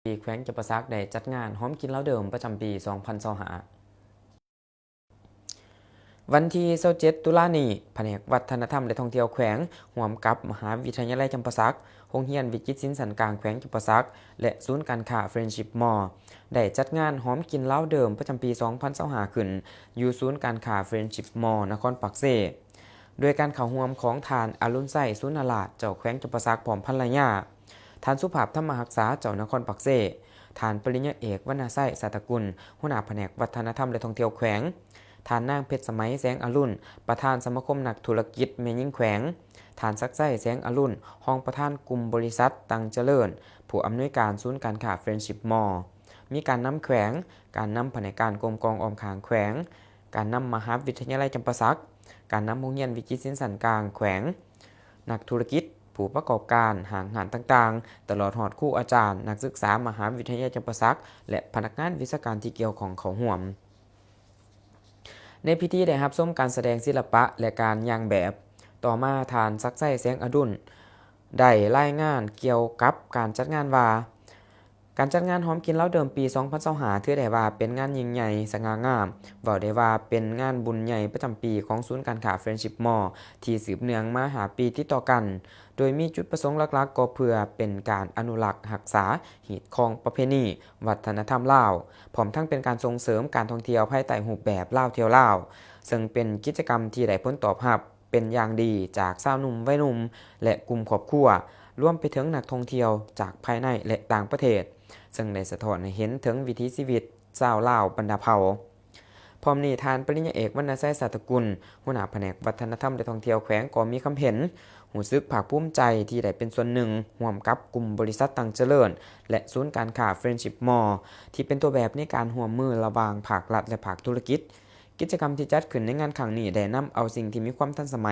ທີ່ແຂວງຈຳປາສັກໄດ້ຈັດງານຫອມກິນລາວເດີມປະຈຳປີສອງພັນຊາວຫ້າ. ວັນທີຊາວເຈັດ ຕຸລານີ້, ພະແນກວັດທະນະທຳ ແລະ ທ່ອງທ່ຽວແຂວງ ຮ່ວມກັບມະຫາວິທະຍາໄລຈຳປາສັກ, ໂຮງຮຽນວິຈິດສິນຊັ້ນກາງແຂວງຈຳປາສັກ ແລະ ສູນການຄ້າ Friendship Mall ໄດ້ຈັດງານຫອມກິນລາວເດີມປະຈຳປີສອງພັນຊາວຫ້າ ຂຶ້ນ ຢູ່ສູນການຄ້າ Friendship Mall ນະຄອນປາກເຊ. ດ້ວຍການເຂົ້າຮ່ວມຂອງທ່ານ ອະລຸນໄຊ ສຸນນະລາດ ເຈົ້າແຂວງຈຳປາສັກ ພ້ອມພັນລະຍາ, ທ່ານ ສຸພາບ ທຳມະຮັກສາ ເຈົ້ານະຄອນປາກເຊ, ທ່ານ ປະລິນຍາເອກ ວັນນະໄຊ ສາດຕະກຸນ ຫົວໜ້າພະແນກວັດທະນະທຳ ແລະ ທ່ອງທ່ຽວແຂວງ, ທ່ານນາງ ເພັດສະໄໝ ແສງອະລຸນ ປະທານສະມາຄົມນັກທຸລະກິດແມ່ຍິງແຂວງ, ທ່ານ ສັກໄຊ ແສງອະລຸນ ຮອງປະທານກຸ່ມບໍລິສັດ ຕັງຈະເລີນ ຜູ້ອຳນວຍການສູນການຄ້າ Friendship Mall. ມີການນຳແຂວງ, ການນຳພະແນກການກົມກອງອ້ອມຂ້າງແຂວງ, ການນຳມະຫາວິທະຍາໄລຈຳປາສັກ, ການນຳໂຮງຮຽນວິຈິດສິນຊັ້ນກາງແຂວງ, ນັກທຸລະກິດ, ຜູ້ປະກອບການ, ຫ້າງຮ້ານຕ່າງໆ, ຕະຫຼອດຮອດຄູອາຈານ, ນັກສຶກສາມະຫາວິທະຍາໄລຈຳປາສັກ ແລະ ພະນັກງານວິຊາການທີ່ກ່ຽວຂ້ອງເຂົ້າຮ່ວມ. ໃນພິທີໄດ້ຮັບຊົມການສະແດງສິລະປະ ແລະ ການຍ່າງແບບ. ຕໍ່ມາ, ທ່ານ ສັກໄຊ ແສງອະດຸນ ໄດ້ລາຍງານກ່ຽວກັບການຈັດງານວ່າ, ການຈັດງານຫອມກິນລາວເດີມປີສອງພັນຊາວຫ້າ ຖືໄດ້ວ່າເປັນງານຍິ່ງໃຫຍ່ສະຫງ່າງາມ, ເວົ້າໄດ້ວ່າເປັນງານບຸນໃຫຍ່ປະຈຳປີຂອງສູນການຄ້າ Friendship Mall ທີ່ສືບເນື່ອງມາຫ້າປີຕິດຕໍ່ກັນ, ໂດຍມີຈຸດປະສົງຫຼັກໆກໍເພື່ອເປັນການອະນຸລັກຮັກສາຮີດຄອງປະເພນີວັດທະນະທຳລາວ, ພ້ອມທັງເປັນການສົ່ງເສີມການທ່ອງທ່ຽວພາຍໃຕ້ຮູບແບບລາວທ່ຽວລາວ, ເຊິ່ງເປັນກິດຈະກຳທີ່ໄດ້ຜົນຕອບຮັບ ເປັນຢ່າງດີຈາກຊາວໜຸ່ມ, ໄວໜຸ່ມ ແລະ ກຸ່ມຄອບຄົວ, ລວມໄປເຖິງນັກທ່ອງທ່ຽວຈາກພາຍໃນ ແລະ ຕ່າງປະເທດ, ເຊິ່ງໄດ້ສະທ້ອນໃຫ້ເຫັນເຖິງວິຖີຊີວິດຊາວລາວບັນດາເຜົ່າ. ພ້ອມນີ້, ທ່ານ ປະລິນຍາເອກ ວັນນະໄຊ ສາດຕະກຸນ ຫົວໜ້າພະແນກວັດທະນະທຳ ແລະ ທ່ອງທ່ຽວແຂວງ ກໍມີຄຳເຫັນຮູ້ສຶກພາກພູມໃຈທີ່ໄດ້ເປັນສ່ວນໜຶ່ງຮ່ວມກັບກຸ່ມບໍລິສັດ ຕັງຈະເລີນ ແລະ ສູນການຄ້າ Friendship Mall ທີ່ເປັນຕົວແບບໃນການຮ່ວມມືລະຫວ່າງພາກລັດ ແລະ ພາກທຸລະກິດ. ກິດຈະກຳທີ່ຈັດຂຶ້ນໃນງານຄັ້ງນີ້ໄດ້ນຳເອົາສິ່ງທີ່ມີຄວາມທັນສະໄໝ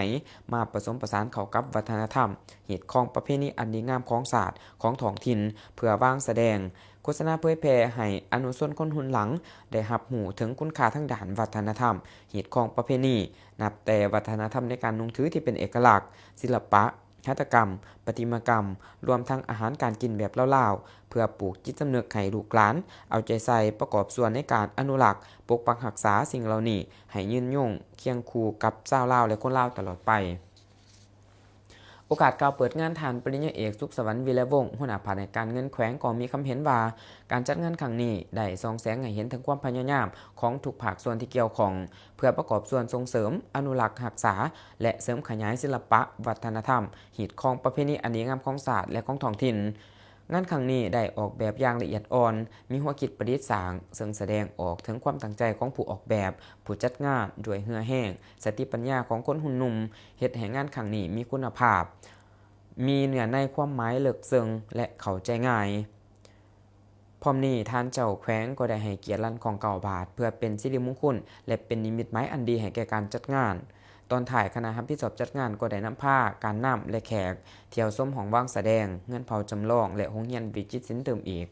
ມາປະສົມປະສານເຂົ້າກັບວັດທະນະທຳ, ຮີດຄອງປະເພນີອັນດີງາມຂອງຊາດ, ຂອງທ້ອງຖິ່ນ, ເພື່ອວາງສະແດງ, ໂຄສະນາເຜີຍແຜ່ໃຫ້ອະນຸຊົນຄົນຮຸ່ນຫຼັງໄດ້ຮັບຮູ້ເຖິງຄຸນຄ່າທາງດ້ານວັດທະນະທຳ, ຮີດຄອງປະເພນີ, ນັບແຕ່ວັດທະນະທຳໃນການນຸ່ງຖືທີ່ເປັນເອກະລັກ, ສິລະປະ, ຫັດຖະກຳ, ປະຕິມາກຳ, ລວມທັງອາຫານການກິນແບບລາວໆ, ເພື່ອປູກຈິດສຳນຶກໃຫ້ລູກຫຼານເອົາໃຈໃສ່ປະກອບສ່ວນໃນການອະນຸລັກ, ປົກປັກຮັກສາສິ່ງເຫຼົ່ານີ້ໃຫ້ຍືນຍົງຄຽງຄູ່ກັບຊາວລາວ ແລະ ຄົນລາວຕະຫຼອດໄປ. ໂອກາດກ່າວເປີດງານ, ທ່ານ ປະລິນຍາເອກ ສຸກສະຫວັນ ວິໄລວົງ ຫົວໜ້າພະແນກການເງິນແຂວງ ກໍມີຄຳເຫັນວ່າ ການຈັດງານຄັ້ງນີ້ໄດ້ສ່ອງແສງໃຫ້ເຫັນເຖິງຄວາມພະຍາຍາມຂອງທຸກພາກສ່ວນທີ່ກ່ຽວຂ້ອງ ເພື່ອປະກອບສ່ວນສົ່ງເສີມ, ອະນຸລັກ, ຮັກສາ ແລະ ເສີມຂະຫຍາຍສິລະປະ, ວັດທະນະທຳ, ຮີດຄອງປະເພນີອັນດີງາມຂອງຊາດ ແລະ ຂອງທ້ອງຖິ່ນ. ງານຄັ້ງນີ້ໄດ້ອອກແບບຢ່າງລະອຽດອ່ອນ, ມີຫົວຄິດປະດິດສ້າງ, ເຊິ່ງສະແດງອອກເຖິງຄວາມຕັ້ງໃຈຂອງຜູ້ອອກແບບ, ຜູ້ຈັດງານ, ດ້ວຍເຫື່ອແຮງ, ສະຕິປັນຍາຂອງຄົນຮຸ່ນໜຸ່ມ, ເຮັດໃຫ້ງານຄັ້ງນີ້ມີຄຸນນະພາບ, ມີເນື້ອໃນຄວາມໝາຍເລິກເຊິ່ງ ແລະ ເຂົ້າໃຈງ່າຍ. ພ້ອມນີ້, ທ່ານເຈົ້າແຂວງກໍໄດ້ໃຫ້ກຽດລັນຂ້ອງເກົ້າບາດ ເພື່ອເປັນສິລິມຸງຄຸນ ແລະ ເປັນນິມິດໝາຍອັນດີໃຫ້ແກ່ການຈັດງານ. ຕອນທ້າຍ, ຄະນະຮັບຜິດຊອບຈັດງານກໍໄດ້ນຳພາການນຳ ແລະ ແຂກທ່ຽວຊົມຫ້ອງວາງສະແດງ, ເຮືອນເຜົ່າຈຳລອງ ແລະ ໂຮງຮຽນວິຈິດສິນຕື່ມອີກ.